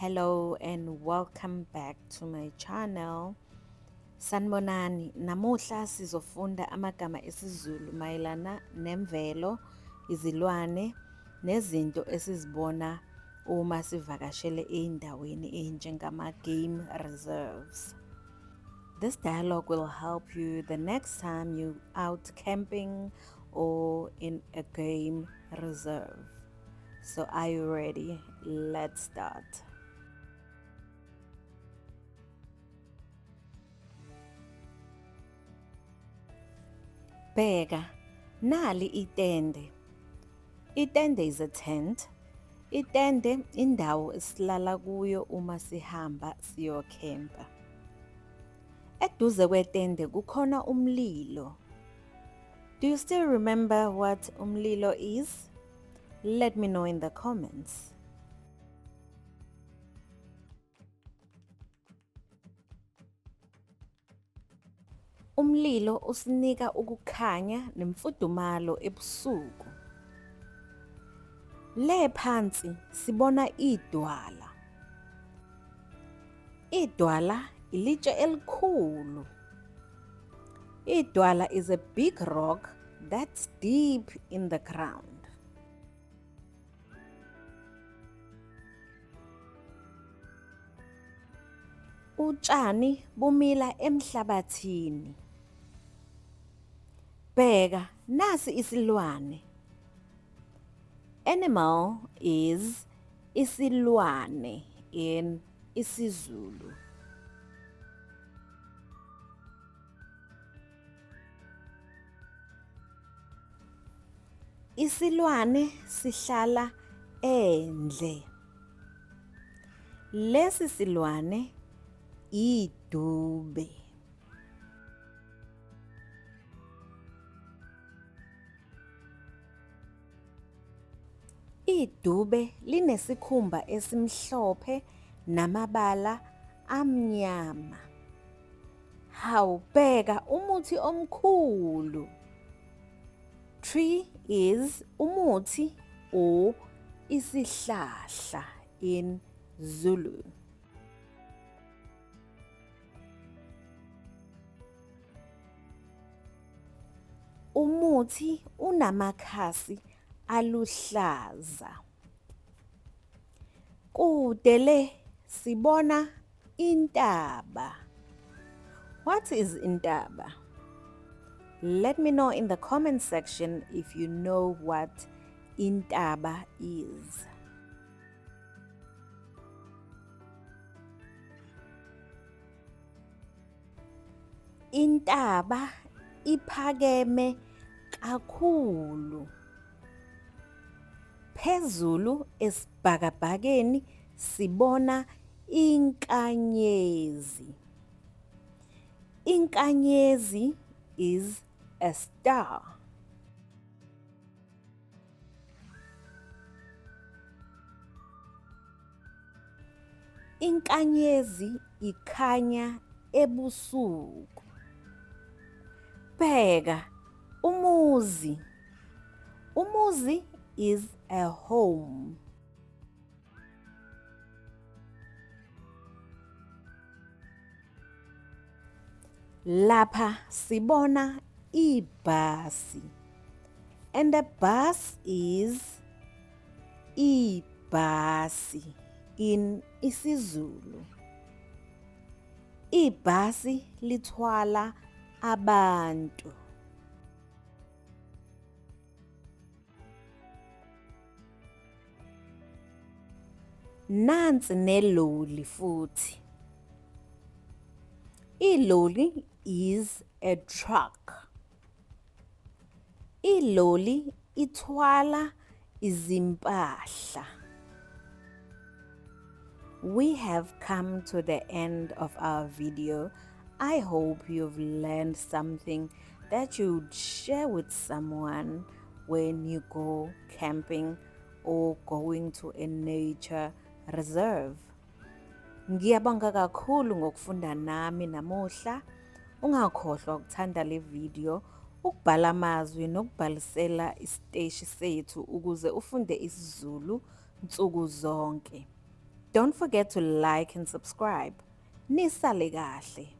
Hello and welcome back to my channel. Sanibonani, namuhla sizofunda amagama esiZulu mayelana nemvelo, izilwane nezinto esizibona uma sivakashele ey'ndaweni ey'njengama-game reserves. This dialogue will help you the next time you out camping or in a game reserve. So are you ready? Let's start. Bheka, nali itende. Itende is a tent. Itende indawo esilala kuyo uma sihamba siyokhempa. Eduze kwetende kukhona umlilo. Do you still remember what umlilo is? Let me know in the comments. Umlilo usinika ukukhanya nemfudumalo ebusuku. Le phansi sibona idwala. Idwala ilitshe elikhulu. Idwala is a big rock that's deep in the ground. Utshani bumila emhlabathini. Bheka nasi isilwane. Animal is isilwane in isiZulu. Isilwane sihlala endle. Lesi silwane idube. Idube linesikhumba esimhlophe namabala amnyama. Hawu, bheka umuthi omkhulu. Tree is umuthi or isihlahla in Zulu. Umuthi unamakhasi aluhlaza. Kude le sibona intaba. What is intaba? Let me know in the comment section if you know what intaba is. Intaba iphakeme kakhulu. Phezulu esibhakabhakeni sibona inkanyezi. Inkanyezi is a star. Inkanyezi ikhanya ebusuku. Bheka umuzi. Umuzi is a home. Lapha sibona ibhasi. And the bus is ibhasi in isiZulu. Ibhasi lithwala abantu. Nansi neloli futhi. Iloli is a truck. Iloli ithwala izimpahla. We have come to the end of our video. I hope you've learned something that you'd share with someone when you go camping or going to a nature reserve. Ngiyabonga kakhulu ngokufunda nami namuhla. Ungakhohlwa ukuthanda le video, ukubhala amazwi nokubhalisela isiteshi sethu ukuze ufunde isiZulu nsuku zonke. Don't forget to like and subscribe. Nisale kahle.